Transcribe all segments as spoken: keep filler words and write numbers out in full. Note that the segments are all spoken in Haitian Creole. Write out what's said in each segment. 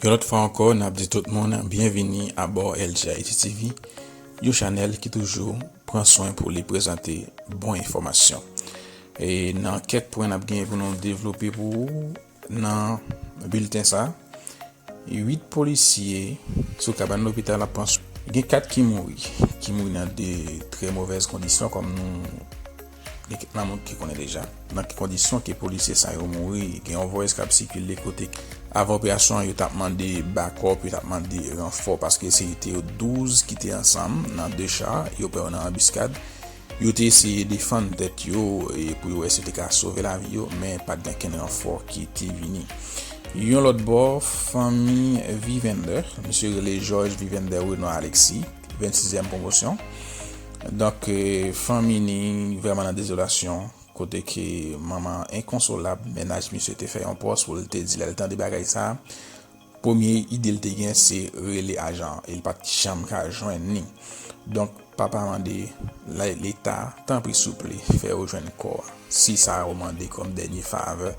Yon lòt fwa ankò, n ap di tout moun byenvini abò L G Haiti T V, yon chanèl ki toujou pran swen pou li prezante bon enfòmasyon. E nan kèk pwen n ap gen pou nou devlope pou ou nan bilten sa, uit polisye sou kabann lopital ap pran swen. Gen kat ki mouri, ki mouri nan de trè movèz kondisyon, kòm nou gen kèk nan moun ki konnen deja nan ki kondisyon ke polisye sa yo mouri. Gen yon vòys k ap sikile kote avan operasyon an, yo t ap mande bakòp, yo t ap mande ranfò, paske se te yo douz ki te ansanm nan de cha, yo pran yo nan anbiskad. Yo te eseye defann tèt yo e pou yo wè si yo te ka sove lavi yo, men pa t gen kenn ranfò ki te vini. Yon lòt bò, fanmi Vivender, misye rele Georges Vivender Renoir Alexis, vennsizyèm pwomosyon. Donk, eh, fanmi ni vrèman nan dezolasyon, kote ke manman enkonsolab, mennaj misye te fè yon pòs pou l te di lè l tande bagay sa. Premye ide l te gen se rele ajan an, e l pa t janm ka jwenn ni. Donk, papa mande la, Leta, tanpri souple, fè yo jwenn kò a. Si sa yo mande kòm dènye favè,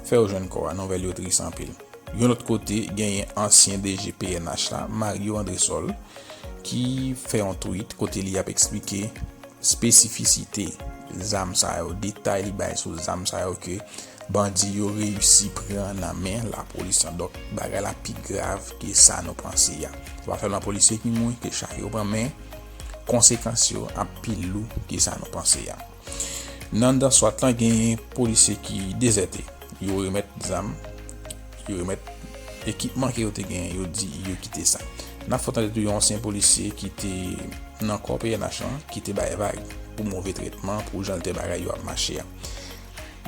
fè yo jwenn kò a. Nouvèl yo tris anpil. Yon lòt kote, genyen ansyen D G P N H la, Mario Andrésol, ki fè yon tweet kote li ap eksplike espesifisite zam sa yo, detay li bay sou zam sa yo ke bandi yo reyisi pran nan men lapolis lan. Donk, bagay la pi grav ke sa nou panse a. Se pa sèlman polisye ki mouri, ke chak yo pran, men konsekans yo ap pi lou ke sa nou panse a. Nan anndan swat lan, genyen polisye ki dezète. Yo remèt zam, yo remèt ekipman ke yo te genyen, yo di yo kite sa. N ap fè w tande tou yon ansyen polisye ki te nan kò P N H lan, ki te bay vag pou move tretman, pou jan l te bagay yo ap mache a.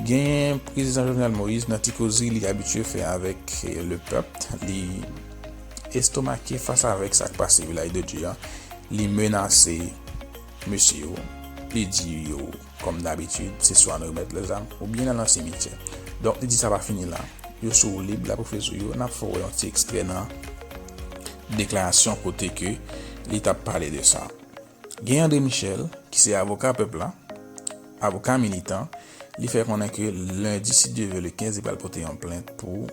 Genyen prezidan Jovenel Moïse nan ti kozri li abitye fè avèk, eh, le pèp, li estomake fas avèk sa k pase Vilaj de Dye an, li menase mesye yo, li di yo, kòm dabitid, se swa nou remèt lèzam oubyen n al nan simityè. Donk, li di sa pa fini la. Yo sou woulib, l ap woule sou yo. N ap fè w wè yon ti ekstrè nan deklarasyon kote ke li t ap pale de sa. Gen André Michel, ki se avoka pèp la, avoka militan, li fè konnen ke lendi, si Dye vle, le kenz, li pral pote yon plent pou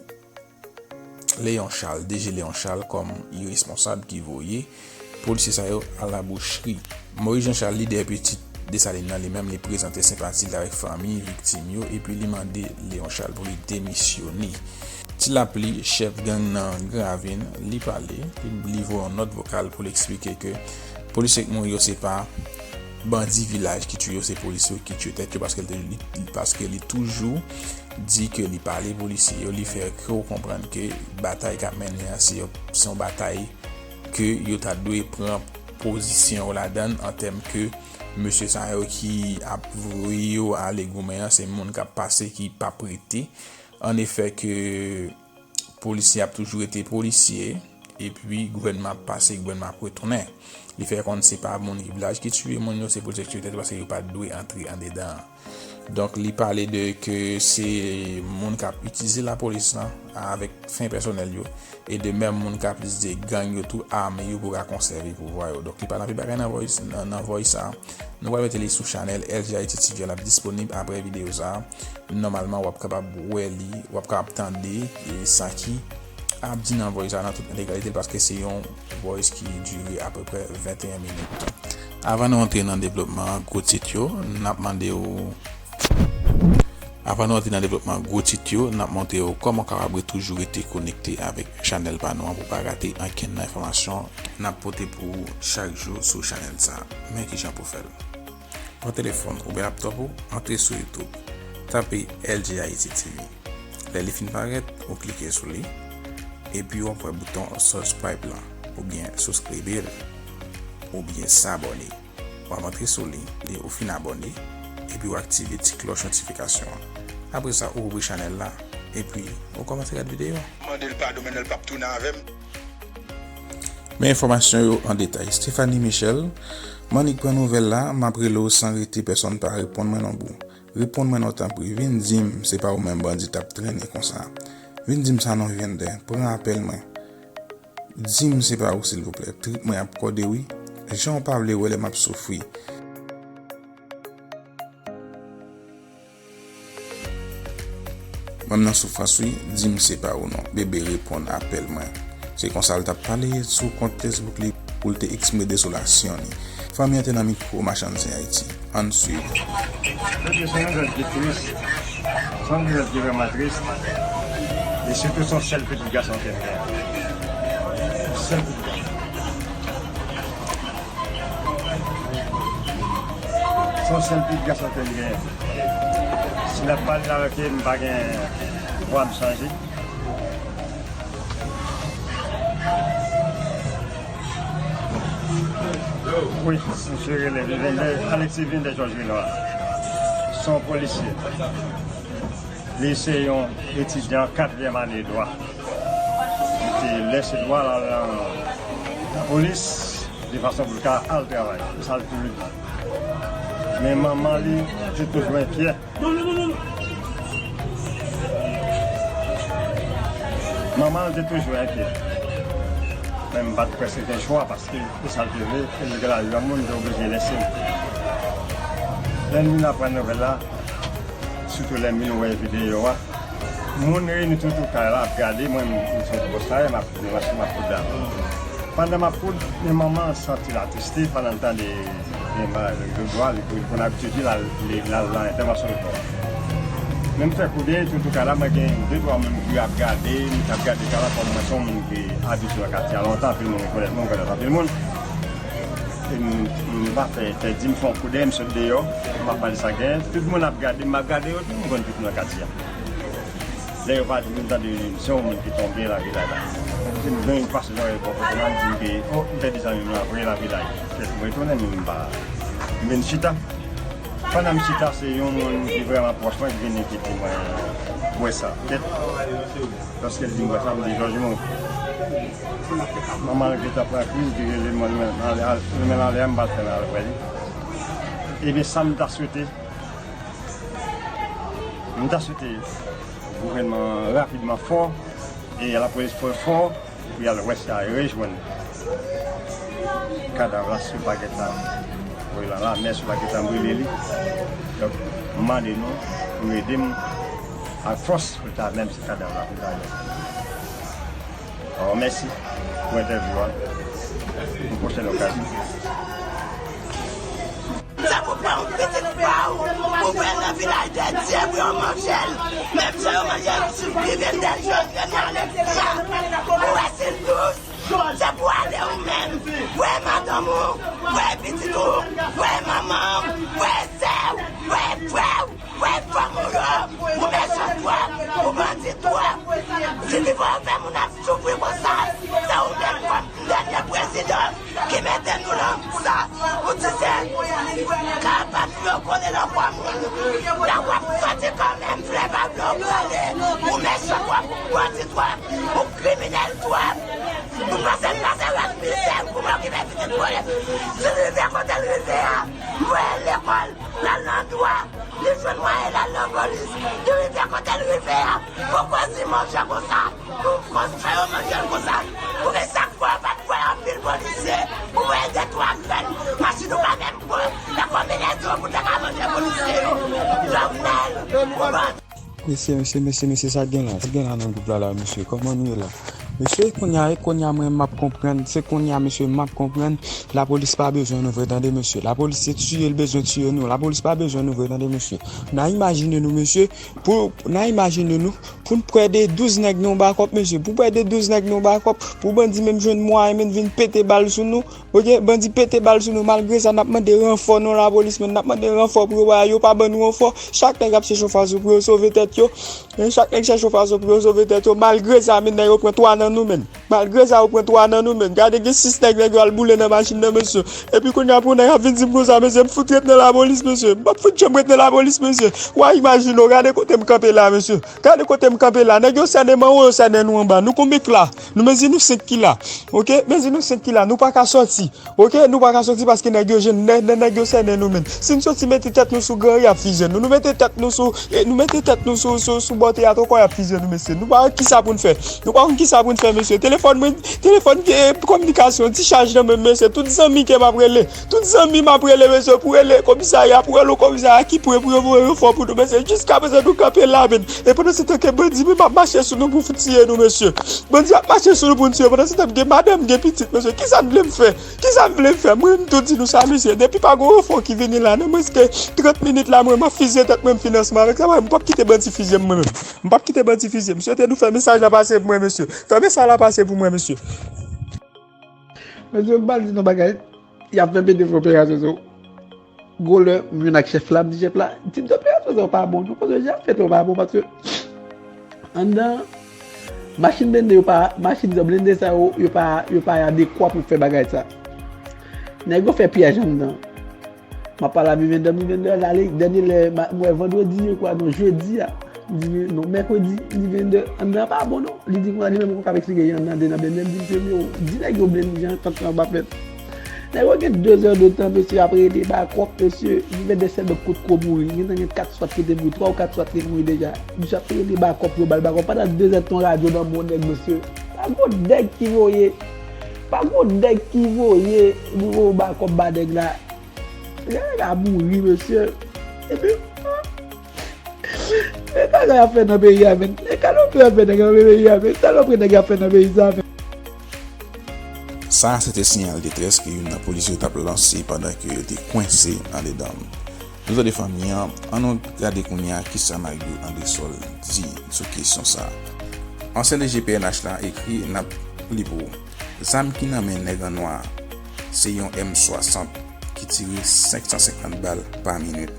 Léon Charles, D G Léon Charles, kòm iresponsab ki voye polisye sa yo a labouchri. Moïse Jean Charles, lidè Pitit Desalin nan, li menm, li prezante senpati l avèk fanmi viktim yo, epi li mande Léon Charles pou li demisyone. Ti Lapli, chèf gang nan Gran Ravin, li pale, li, li voye yon nòt vokal pou l eksplike ke polisye k mouri yo se pa bandi vilaj ki tiye yo, se polisye yo ki tiye tèt yo, paske li, li, paske li toujou di ke li pale polisye yo, li fè ke w konprann ke batay k ap mennen an, se yon, se yon batay ke yo ta dwe pran pozisyon yo ladan l, an tèm ke mesye sa yo ki ap voye yo ale goumen an, se moun k ap pase ki p ap rete. An efè ke polisye ap toujou rete polisye, epi gouvènman ap pase, gouvènman ap retounen. Li fè konn se pa moun vilaj ki tiye moun yo, se polisye ki tiye tèt yo paske yo pa t dwe antre andedan an. Donk, li pale de ke se moun k ap itilize lapolis lan avèk fen pèsonèl yo. E de menm moun k ap itilize gang yo tou ame yo pou ka konsève pouvwa yo. Donk, li pale anpil bagay nan voice, nan, nan voice sa. Nou pral mete li sou chanèl L G Haiti T V a, l ap disponib apre videyo sa. Nòmalman, w ap kapab wè li, w ap kapab tande, e, sa ki ap di nan voice sa nan tout entegralite l, paske se yon voice ki dire apeprè venteyen minit. Avan nou antre nan devlopman gwo tit yo, n ap mande w, avan nou antre nan devlopman gwo tit yo, n ap montre w kòman w kapab re-, toujou rete konekte avèk chanèl pa nou an pou w pa rate ankenn nan enfòmasyon n ap pote pou ou chak jou sou chanèl sa. Men kijan pou w fè l. Pran telefòn oubyen laptòp ou, antre sou YouTube, tape L G Haiti T V. Lè li fin parèt, ou klike sou li, epi w ap wè bouton subscribe lan, oubyen souskribir, oubyen sabòne. W ap antre sou li, lè ou fin abòne, epi w aktive ti klòch notifikasyon an. Apre sa, ou ouvri chanèl la, epi ou kòmanse gad videyo a. Mande l padon, men l p ap tounen avè m. Men enfòmasyon yo an detay. Stephanie Michel, m annik pran nouvèl la, m ap rele w san rete, pèsonn pa reponn mwen non boo. Reponn mwen non tanpri, vin di m se pa ou menm bandi t ap trennen konsa. Vin di m sa non Vivender, pran apèl mwen. Di m se pa ou silvouplè, trip mwen ap kòde wi. Jan w pa vle wè lè m ap soufri. Mwen m nan soufrans wi, di m se pa ou non. Bebe reponn apèl mwen. Se konsa l t ap pale sou kont Facebook li pou l te eksprime dezolasyon li. Fanmi an te nan mikwo Machann Zen Ayiti. Ann swiv. Mesye, se yon jwèt ki tris, se yon jwèt ki vrèman tris, e sitou se yon sèl pitit gason ke l gen. Yon sèl pitit gason. Se yon sèl pitit gason ke l gen. Si l ap pale la avèk li, m pa gen vwa m chanje. Wi, misye rele Vivender, Alexis Vivender Georges Renoir. Se yon polisye. Li se yon etidyan katriyèm ane dwa. Li te lèse dwa l al nan lapolis de fason pou l ka al travay. Se sa l te vle di. Men manman li te toujou enkyè. Manman l te toujou enkyè. Men m pa t kwè se te chwa paske se sa l te vle, e l te lari yon moun te oblije lèse l. Lè m vin aprann nouvèl la, sitou lè m vin wè videyo a, moun reyini toutou kay la ap gade mwen, m sot bò sa, m ap, m ap, m ap koud la. Pandan m ap koud, men manman an santi l atriste pandan l tande gen bagay, li konn abitye di l al, li, l al nan entèvansyon lekòl. Men m fè kou dèyè, toutou kay la, mwen gen de twa moun ki ap gade, m t ap gade kay la, kòm mwen se yon moun ki abitye nan katye a lontan, anpil moun rekonèt mwen, m konèt anpil moun. E m, m pa fè, fè di m fè yon kou dèyè, m sot deyò, m ap pale sa gen. Tout moun ap gade m, m ap gade yo tou, m konn tout moun nan katye a. Lè yo pa di m, m tande se yon moun ki tonbe lavilaj la. Si m jwenn yon pase zòrèy bò kote m, m di m ke, o, m pèdi zanmi m nan vre lavilaj. Kèt mwen etone, men m pa. M vin chita. Pandan m chita, se yon moun ki vrèman pwòch mwen ki vini ki di mwen, m wè sa. Kèt. Lòske l di m wè sa, m di, Jòj mouri. Manman l gentan pran kriz, li rele mwen, men l anlè a, m pa t fè l al wè li. Ebyen, sa m ta swete, m ta swete gouvènman an rapidman fò, e lapolis fò, fò, pou y al wè si y a rejwenn kadav la sou pakèt la. Voye lan lamè sou pakèt la, m rele li. Donk, m mande nou pou ede m ak fòs pou ta menm si kadav la pou ta jwenn. Alò, mèsi pou entèvyou a. Yon pwochèn okazyon. Se pou pran yon pitit pa w, pou voye l nan vilaj de Dye, pou yo manje l. Menm jan yo manje Vivender Georges Renoir Alexis a. Ou wè si l dous, se pou ale ou menm. Voye madanm ou, voye pitit ou, voye manman w, voye sè w, voye frè w. Wè fanm ou yo, ou mechan twòp, ou bandi twòp. Si li fè w fè moun ap soufri konsa, se ou menm kòm dènye prezidan ki mete nou nan sa. Ou ti se ka pa tou yo kole nan kwa moun. La w ap soti kanmenm, vle pa vle w prale. Ou mechan twòp, ou bandi twòp, ou kriminèl twòp. Ou panse m pase wè mizè m pou m okipe pitit mwen. Si l rive kote l rive a, m voye l lekòl. L al nan dwa, li jwenn mwayen l al nan polis. Li rive kote l rive a, pou koz li manje konsa, pou koz fè yo manje l konsa. Pou ki sa k fè yo pa t voye anpil polisye, pou voye de twa grenn machin ou pa menm pran nan konbinezon pou te ka manje polisye yo. Jovenel, ou ban Mesye, mesye, mesye, mesye, sa k gen la? Sa k gen la nan gwoup la, la, mesye? Kòman nou ye la? Mesye, kounye a, e kounye a, mwen, m ap konprann. Se kounye a, mesye, m ap konprann. Lapolis pa bezwen nou vre, tande, mesye. Lapolis se tiye l bezwen tiye nou. Lapolis pa bezwen nou vre, tande, mesye. N a imajine nou, mesye, pou, n a imajine nou, pou n prè de douz nèg nan yon bakòp, mesye. Pou prè de douz nèg nan yon bakòp, pou bandi menm jwenn mwayen, menm vin pete bal sou nou. Oke, bandi pete bal sou nou. Malgre sa, n ap mande ranfò nan lapolis, men n ap mande ranfò pou yo ba yo pa ban nou ranfò. Chak nèg ap chèche yon fason pou yo sove tèt yo. Men chak nèg chèche yon fason pou yo sove tèt yo. Malgre sa, men nèg yo pran twa nan nou, men. Malgre sa, yo pran twa nan nou, men. Gade, gen sis nèg, nèg yo al boule nan machin nan, mesye. Epi kounye a, pou nèg ap vin di m konsa, mesye, m fout ret nan lapolis, mesye. M p ap fout janm ret nan lapolis, mesye. W a imajine w, gade kote m kanpe la, mesye. Gade kote m kanpe la. Nèg yo sènen m anwo, yo sènen nou anba. Nou konbyen k la? Nou mezi nou senk ki la. Oke? Mezi nou senk ki la. Nou pa ka sòti. Oke? Nou pa ka sòti paske nèg yo jwenn, nè-, nè-, nèg yo sènen nou menm. Si n sòti mete tèt nou sou granri, y ap fizye nou. Nou mete tèt nou sou, e, nou mete tèt nou sou, sou, sou bò teyat ankò, y ap fizye nou, mesye. Nou pa konn kisa pou n fè. Nou pa konn kisa pou n fè, mesye. Telefòn Telefòn mwen, telefòn gen kominikasyon, ti chaj nan men m, mesye. Tout zanmi ke m ap rele, tout zanmi m ap rele, mesye, pou rele komisarya, pou rele komisarya ki pre pou yo voye ranfò pou nou, mesye. Jiskaprezan nou kanpe la, menm. E pandan se tan ke bandi menm ap mache sou nou pou tiye nou, mesye. Bandi ap mache sou nou pou n tiye. Pandan se tan gen madanm, gen pitit, mesye. Kisa n vle m fè? Kisa n vle m fè? Mwen, m tou di nou sa, mesye. Depi pa gen ranfò ki vini la, nan mwens ke trant minit la, mwen, m ap fizye tèt mwen, m finansman avèk sa, m p ap kite bandi fizye m, mwen menm. M p ap kite bandi fizye m. M swete nou fè mesaj la pase pou mwen, mesye. Fè mesaj la pase pou mwen, mesye. Mesye, m pral di nou bagay. Y ap fè bende fè operasyon sa yo. Gwo lè, m jwenn ak chèf la, m di chèf la, di m operasyon sa yo pa bon, non, paske jan ap fèt yo pa bon, paske anndan, machin blende yo pa, machin blende sa yo, yo pa, yo pa adekwa pou fè bagay sa. Nèg yo fè pyèj anndan. M ap pale a Mivendè, Mivendè al ale, dènye lè, m wè vandredi, je kwa, non, jedi a. M di, non, mèkredi, Mivendè, anndan pa bon, non. Li di konsa, li menm konn ka eksplike, anndan de nan blende, m di, mesye, yo, di nèg yo blende, jan tant lan pa fèt. Nèg yo gen de zè de tan, mesye, ap rele bakòp, mesye, Mivendè sèlman potko mouri, gentan gen kat swat ki te mouri, twa ou kat swat ki te mouri deja. Misye ap rele bakòp, yo ba l bakòp, pandan de zè de tan radyo nan men yon nèg, mesye. Pa gon nèg ki voye, pa gon nèg ki voye, voye bakòp ba nèg la. Nèg la mouri, mesye. Epi, e bagay ap fè nan peyi a, menm. E salopri ap fè nèg nan peyi a, menm. Salopri nèg ap fè nan peyi sa, menm. Sa a se te siyal detrès ke youn nan polisye yo t ap lanse pandan ke yo te kwense andedan l. Nou tande fanmi an, ann nou gade kounye a kisa Mario Andresol di sou kesyon sa a. Ansyen D G P N H la ekri, n ap li pou ou. Zam ki nan men nèg an nwa a, se yon M swasant ki tire senk san senkant bal pa minit.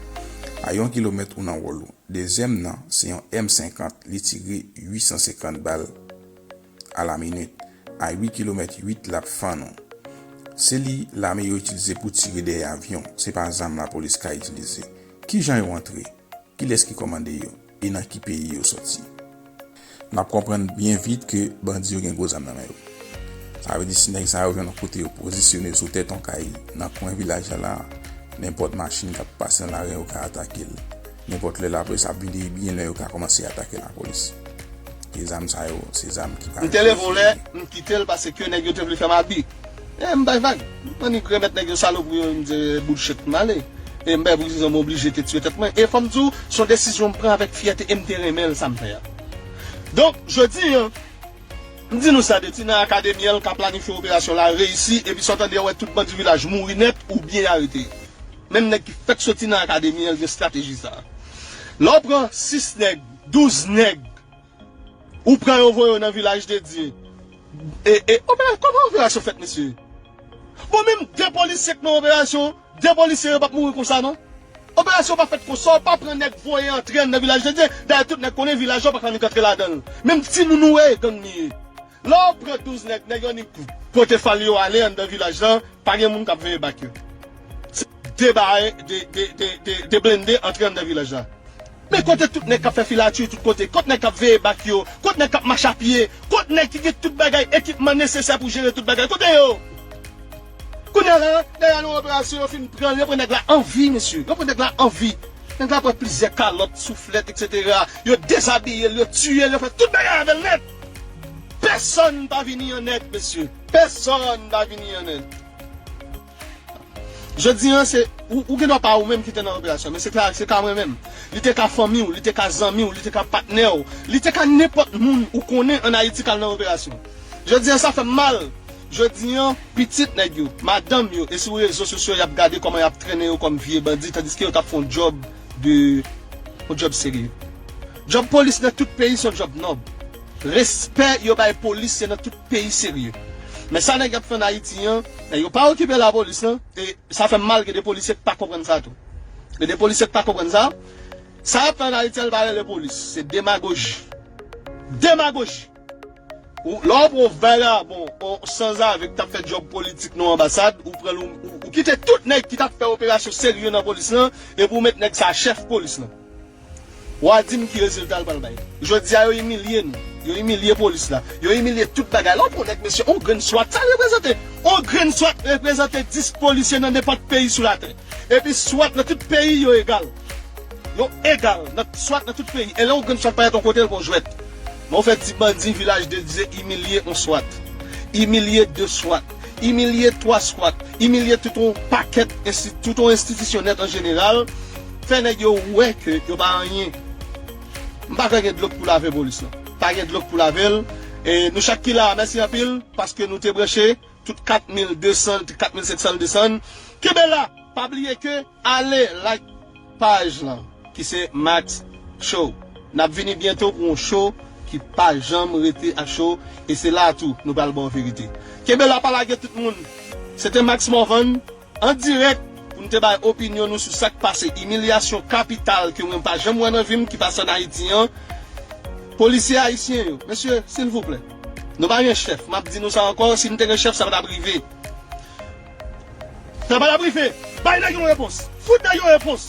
A yon kilomèt ou nan wòl ou. Dezyèm nan, se yon M senkant, li tire uit san senkant bal a la minit. A uit kilomèt uit, l ap fann ou. Se li lame yo itilize pou tire dèyè avyon. Se pa zam lapolis ka itilize. Kijan yo antre? Kilès ki kòmande yo? E nan ki peyi yo soti? N ap konprann byen vit ke bandi yo gen gwo zam nan men yo. Sa vle di, si nèg sa yo jwenn yon kote yo pozisyone sou tèt yon kay nan kwen vilaj la la, nenpòt machin k ap pase nan lari an, yo ka atake l. Nenpòt lè, lapolis ap vini, byen lè yo ka kòmanse atake lapolis. E zam sa yo, se zam ki pa... M te leve yon lè, m kite l paske nèg yo te vle fè m abi. E m bay vag. M annik remèt nèg yo salopri yo, m di, "Bout chet, m ale." E m bay pou rezon m oblije te tiye tèt mwen. E fò m di w, se yon desizyon m pran avèk fyète e m te renmen l, sa m fè a. Donk, jodi an, m di nou sa, de ti nan akademi an, l ka planifye operasyon la, reyisi, epi sa w tande, w wè tout bandi vilaj mouri nèt oubyen arete. Menm nèg ki fèk soti nan akademi an, l gen estrateji sa a. Lè w pran sis nèg, douz nèg, ou pran yo voye yo nan vilaj de Dye. E, e, opera-, kòman operasyon fèt, mesye? Bon, menm de polisye k nan operasyon, de polisye yo p ap mouri konsa, non. Operasyon pa fèt konsa, w pa pran nèg voye antre anndan vilaj de Dye. Dayè, tout nèg konnen vilaj la pa ka annik antre ladan l. Menm timoun ou ye, gang li ye. Lè w pran douz nèg, nèg yo annik pote fal yo ale anndan vilaj lan, pa gen moun k ap veye bak yo. Se de bagay, de, de, de, de, de blende antre anndan vilaj la. Men kote tout nèg k ap fè filati tout kote? Kot nèg k ap veye bak yo? Kot nèg k ap mache a pye? Kot nèg ki gen tout bagay, ekipman nesesè pou jere tout bagay? Kote yo? Kounye a la, lè y al nan operasyon, yo fin pran l, yo pran nèg la an vi, mesye. Yo pran nèg la an vi. Nèg la pran plizyè kalòt, souflèt, etsetera. Yo dezabiye l, yo tiye l, yo fè tout bagay avè l nèt. Pèsonn pa vini an èd, mesye. Pèsonn pa vini an èd. Jodi an, se, ou, ou gen dwa pa ou menm ki te nan operasyon, men se ka, se ka mwen menm. Li te ka fanmi w, li te ka zanmi w, li te ka patnè w, li te ka nenpòt moun ou konnen ann Ayiti k al nan operasyon. Jodi an, sa fè m mal. Jodi an, pitit nèg yo, madanm yo, e sou rezo sosyo y ap gade kòman y ap trennen yo kòm vye bandi, tandiske yo t ap fè yon djòb de, yon djòb serye. Djòb polis nan tout peyi se yon djòb nòb. Respè yo bay polis se nan tout peyi serye. Men sa nèg y ap fè ann Ayiti an, nèg yo pa okipe lapolis lan, e sa fè m mal gen de polisye k pa konprann sa tou. Gen de polisye k pa konprann sa. Sa y ap fè ann Ayiti an, l pa rele polis, se demagoji. Demagoji! Ou, lè w pran yon vagabon, yon sanzave k t ap fè djòb politik nan yon anbasad, ou pran l, ou, ou, ou kite tout nèg ki t ap fè operasyon serye nan polis lan, epi w met nèg sa chèf polis lan. W a di m ki rezilta l pral bay. Jodi a, yo imilye nou. Yo imilye polis la. Yo imilye tout bagay. Lè w pran yon nèg, mesye, yon grenn swat, sa l reprezante? Yon grenn swat reprezante dis polisye nan nenpòt peyi sou latè. Epi swat nan tout peyi, yo egal. Yo egal. Nan, swat nan tout peyi. E lè yon grenn swat parèt yon kote, l gon jwèt. Men w fè ti bandi vilaj de Dye imilye yon swat. imilye de swat, imilye twa swat, imilye tout yon pakèt ensti-, tout yon enstitisyon nèt an jeneral, fè nèg yo wè ke yo pa anyen. M pa kwè gen dlo k pou lave polis lan. Pa gen dlo k pou lave l. E nou chak ki la a, mèsi anpil paske nou te branche. Tout kat mil de san, kat mil senk san desann. Kenbe la, pa bliye ke ale like paj lan, ki se Max Show. N ap vini byento pou yon show ki pa janm rete ak show, e se la tou nou pral ba w verite. Kenbe la, pa lage tout moun. Se te Max Morvan, an dirèk, pou n te bay opinyon nou sou sa k pase, imilyasyon kapital ke mwen pa janm wè nan vi m ki pase ann Ayiti an. Polisye ayisyen yo, mesye, silvouplè, nou pa gen chèf. M ap di nou sa ankò, si n te gen chèf, sa pa t ap rive. Sa pa t ap rive. Bay nèg yo repons. Fout nèg yo repons.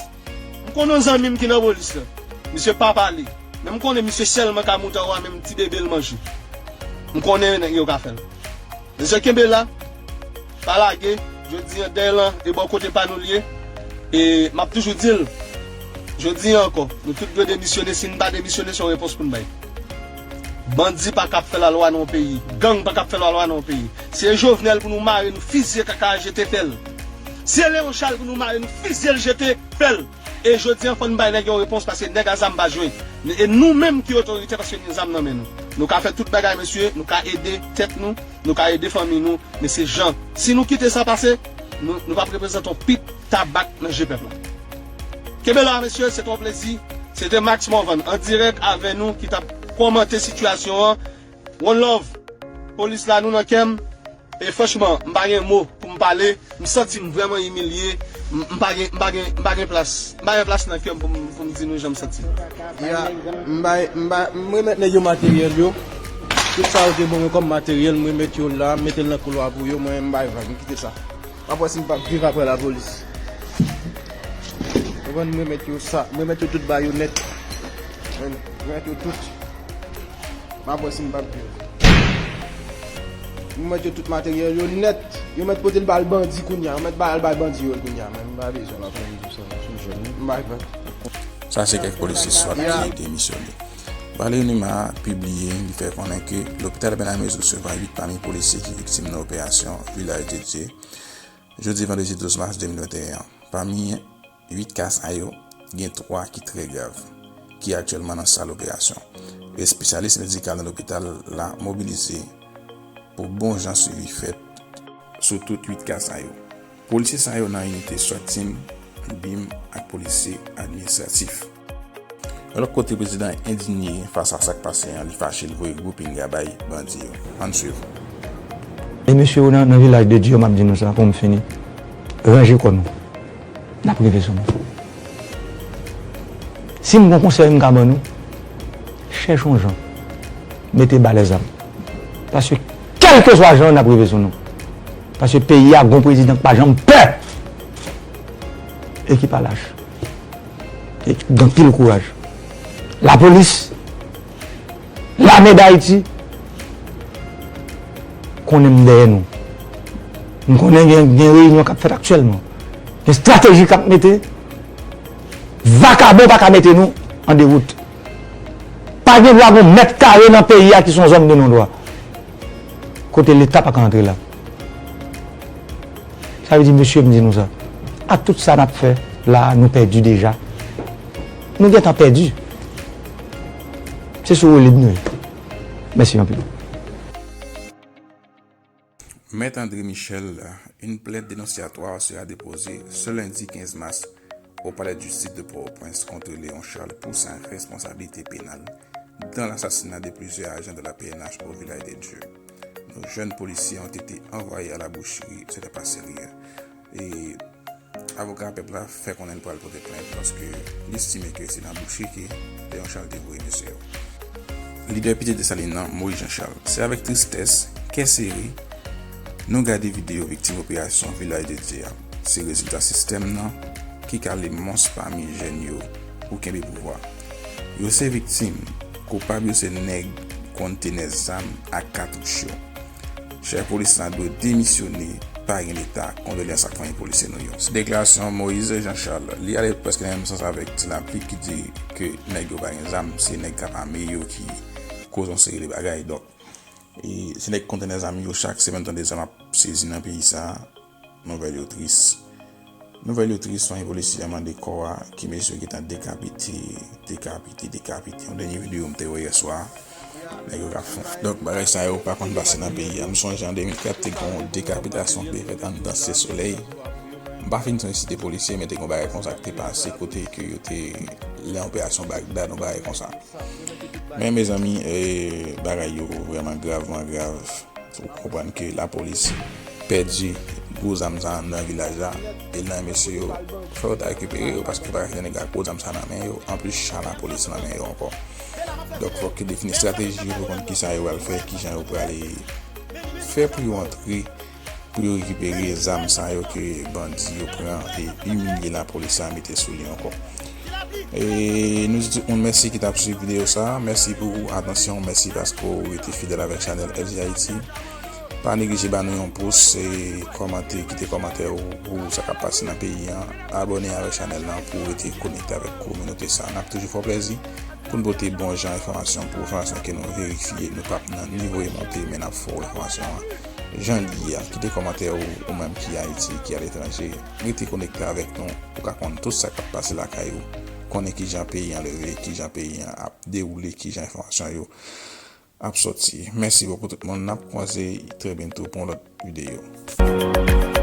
M konnen yon zanmi m ki nan polis la. Misye pa pale. Men m konnen misye sèlman ka moute a menm ti bebe l manje. M konnen nèg yo ka fè l. Mesye, kenbe la. Pa lage. Jodi an, dèy lan, e bò kote pa nou l ye. E m ap toujou di l, jodi an ankò, nou tout dwe demisyone. Si n pa demisyone, se yon repons pou n bay. Bandi pa ka ap fè lalwa nan yon peyi. Gang pa ka ap fè lalwa nan yon peyi. Si e Jovenel pou nou mare, nou fizye kaka a jete, fè l. Si e Léon Charles pou nou mare, nou fizye l jete, fè l. E jodi an, fò n bay nèg yo repons, paske nèg a zam pa jwe. E nou menm ki otorite, paske n gen zam nan men nou. Nou ka fè tout bagay, mesye, nou ka ede tèt nou, nou ka ede fanmi nou, men se jan. Si nou kite sa pase, nou, nou p ap reprezante yon pit tabak nan je pèp la. Kenbe la, mesye, se te yon plezi. Se te Max Morvan, an dirèk avè nou, ki t ap kòmante sitiyasyon an. One love. Polis la, nou nan kè m. E franchman, m pa gen mo pou m pale. M santi m vrèman imilye. M, m pa gen, m pa gen, m pa gen plas. M pa gen plas nan kè m pou m, pou m di nou jan m santi m. Ya, m bay, m bay, m remèt nèg yo materyèl yo. Tout sa yo te ban mwen kòm materyèl, m remèt yo la, m mete l nan koulwa pou yo, mwen, m bay vag, m kite sa. M ap wè si m p ap viv apre lapolis. Ou konprann, m remèt yo sa, m remèt yo tout bayonèt. M remèt yo tout. M ap wè si m p ap viv. M remèt yo tout materyèl yo nèt. Yo mèt pote l ba l bandi kounye a. Yo mèt ba l bay bandi yo l kounye a. Men m pa bezwen l ankò, m di sa, m jwenn li. M bay vag. Sa se kèk polisye swat ki demisyone. Valery Numa pibliye, li fè konnen ke lopital Bènamez resevwa uit pami polisye ki viktim nan operasyon Vilaj de Dye, jodi vandredi douz mas de mil venteyen an. Pami uit ka sa yo, gen twa ki trè grav, ki aktyèlman nan sal operasyon. Espesyalis medikal nan lopital la mobilize pou bon jan swivi fèt sou tout uit ka sa yo. Polisye sa yo nan inite swat team, bim ak polisye administratif. Yon lòt kote, prezidan endinye fas a sa k pase an, li fache, li voye gwo pinga bay bandi yo. Ann swiv. E mesye yo nan, nan Vilaj de Dye, m ap di nou sa pou m fini. Ranje kò nou. N ap rive sou nou. Si m gon konsèy m ka ban nou, chèche yon jan, mete ba lèzam. Paske kèlkeswa jan, n ap rive sou nou. Paske peyi a gon prezidan k pa janm pè e ki pa lach. E ki gen anpil kouraj. Lapolis, Lame Dayiti konnen m dèyè nou. M konnen gen, gen reyinyon k ap fèt aktyèlman. Gen estrateji k ap mete. Vakabon pa ka mete nou an dewout. Pa gen dwa gon mèt kare nan peyi a ki se yon zòn de non dwa. Kote Leta pa ka antre la. Sa vle di, mesye, m di nou sa. Ak tout sa n ap fè la a, nou pèdi deja. Nou gentan pèdi. Se sou woulib nou ye. Mèsi anpil. Maître André Michel, une plainte dénonciatoire sera déposée ce lundi quinze mars au palais de justice de Port-au-Prince contre Léon Charles pour sa responsabilité pénale dans l'assassinat de plusieurs agents de la P N H au Village des Dieux. Nos jeunes policiers ont été envoyés à la boucherie, ce n'est pas sérieux. Et avoka pèp la fè konnen l pral pote plent paske li estime ke se nan bouchri ke Léon Charles te voye mesye yo. Lidè Pitit Desalin nan, Moïse Jean Charles, se avèk tristès, kè sere, nou gade videyo viktim operasyon Vilaj de Dye a. Se rezilta sistèm nan ki kale mons pami jèn yo pou kenbe pouvwa. Yo se viktim, koupab yo se nèg kontenè zam ak katouch yo. Chèf polis la dwe demisyone, pa gen Leta, kondolyans ak fanmi polisye nou yo. Se deklarasyon Moïse Jean Charles. Li ale prèske nan menm sans avèk Ti Lapli ki di ke nèg yo pa gen zam, se nèg k ap ame yo ki koz yon seri de bagay. Donk, E se nèg kontenè zam yo, chak semèn tande zam ap sezi nan peyi sa a. Nouvèl yo tris. Nouvèl yo tris, fanmi polisye a mande kò a, ki mesye yo gentan dekapite, dekapite, dekapite. Yon dènye videyo m te wè yè swa, nèg yo k ap fè. Donk, bagay sa yo pa konn pase nan peyi a. M sonje an de mil kat, te gen yon dekapitasyon ki te fèt anndan Site Solèy. M pa fin sonje si te polisye, men te gen yon bagay konsa ki te pase, kote ke yo te, lè operasyon Bagdad, yon bagay konsa. Men, mezanmi, eh, bagay yo vrèman gravman grav. Ou konprann ke lapolis pèdi gwo zam sa anndan vilaj la, e nan mesye yo fè yo ta rekipere yo, paske pa ka kite nèg ak gwo zam sa nan men yo, anplis chan lapolis nan men yo ankò. Donk, fòk yo defini estrateji yo pou konn kisa yo pral fè, kijan yo prale fè pou yo antre, pou yo rekipere zam sa yo ke bandi yo pran e imilye lapolis la mete sou li ankò. E nou di tout moun mèsi ki t ap swiv videyo sa. Mèsi pou atansyon, mèsi paske w rete fidèl avèk chanèl L G Haiti. Pa neglije ba nou yon pous, e kòmante, kite kòmantè ou pou sa k ap pase nan peyi an. Abòne avèk chanèl lan pou w rete konekte avèk kominote sa. N ap toujou fè w plèzi pou n pote bon jan enfòmasyon pou enfòmasyon ke nou verifye, nou p ap nan nivo e monte, men n ap fè w enfòmasyon an jan l ye a. Kite kòmantè ou, ou menm ki Ayiti, ki aletranje, rete konekte avèk nou. Ou ka konn tout sa k ap pase lakay ou, konnen kijan peyi an leve, kijan peyi an ap dewoule, kijan enfòmasyon yo ap sòti. Mèsi bokou tout moun, n ap kwaze trè byento pou yon lòt videyo.